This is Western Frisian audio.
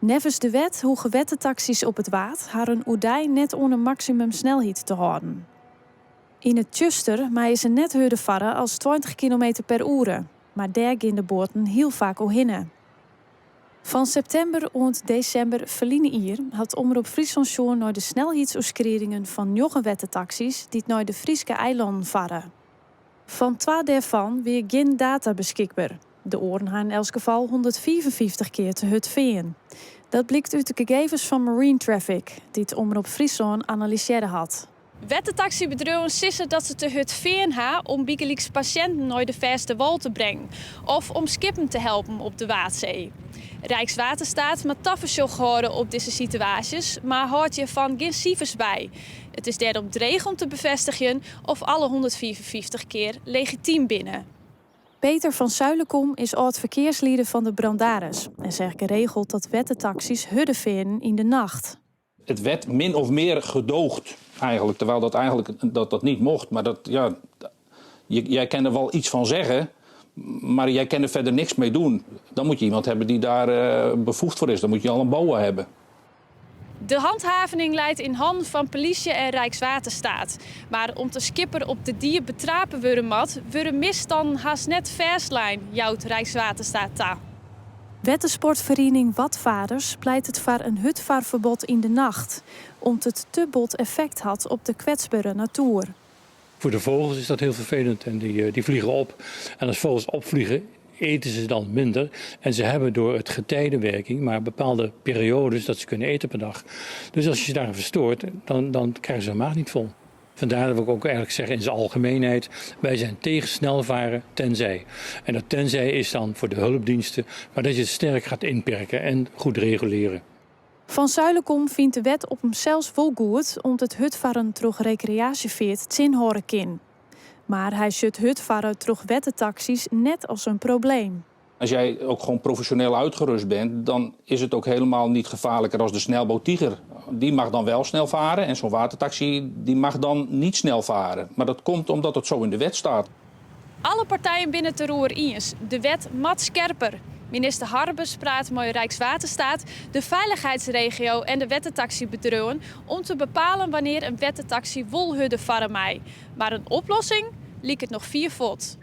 Neffens de wet hoege wettertaksys op it Waad harren oerdei net oan in maksimumsnelheid te hâlden. Yn it tsjuster meie se net hurder farre as 20 kilometer per oere, mar dêr gean de boaten hiel faak oerhinne. Fan septimber oant desimber ferline jier hat Omrop Fryslân sjoen nei de snelheidsoerskriedingen fan njoggen wettertaksys dy't nei de Fryske eilannen farre. Fan twa dêrfan wie gjin data beskikber. De oaren ha yn elts gefal 155 kear te hurd fearn. Dat blykt út de gegevens fan Marine Traffic, dy't Omrop Fryslân analysearre hat. Wettertaksybedriuwen sizze dat se te hurd fearn ha om bygelyks pasjinten nei de fêste wâl te brengen of om skippen te helpen op de Waadsee. Rijkswaterstaat moat tafersjoch hâlde op dizze situaasjes, mar hâldt hjirfan gjin sifers by. It is dêrom dreech om te befêstigjen of alle 155 kear legitym binne. Peter van Suijlekom is âld-ferkearslieder fan de Brandaris en seach geregeld dat wettertaksys hurder fearnen yn de nacht. Het werd min of meer gedoogd eigenlijk, terwijl dat eigenlijk dat, dat niet mocht. Maar dat, ja, jij kan er wel iets van zeggen, maar jij kan er verder niks mee doen. Dan moet je iemand hebben die daar bevoegd voor is. Dan moet je al een BOA hebben. De hanthavening leit yn hannen fan polysje en Rijkswaterstaat. Mar om't de skipper op de die betrape wurde moat, wurde misstannen hast net fêstlein, jout Rijkswaterstaat ta. Wettersportferiening Wadvaders pleitet foar in hurdfarferbod yn de nacht, om't it te bot effekt hat op de kwetsbere natoer. Voor de vogels is dat heel vervelend en die vliegen op. En als vogels opvliegen, eten ze dan minder. En ze hebben door het getijdenwerking maar bepaalde periodes dat ze kunnen eten per dag. Dus als je ze daar verstoort, dan krijgen ze hun maag niet vol. Vandaar dat we ook eigenlijk zeggen in zijn algemeenheid, wij zijn tegen snelvaren tenzij. En dat tenzij is dan voor de hulpdiensten, maar dat je het sterk gaat inperken en goed reguleren. Van Suijlekom fynt de wet op himsels wol goed om't it hurdfarren troch rekreaasjefeart tsjinhâlde kin. Mar hy sjocht hurdfarren troch wettertaksys net as in probleem. Als jij ook gewoon professioneel uitgerust bent, dan is het ook helemaal niet gevaarlijker als de snelboot Tiger. Die mag dan wel snel varen en zo'n watertaxi die mag dan niet snel varen. Maar dat komt omdat het zo in de wet staat. Alle partijen binne it deroer iens, de wet moat skerper. Minister Harbers praat mei Rijkswaterstaat, de Veiligheidsregio en de wettertaksybedriuwen om te bepalen wannear in wettertaksy wol hurder farre mei. Mar in oplossing liket noch fier fuort.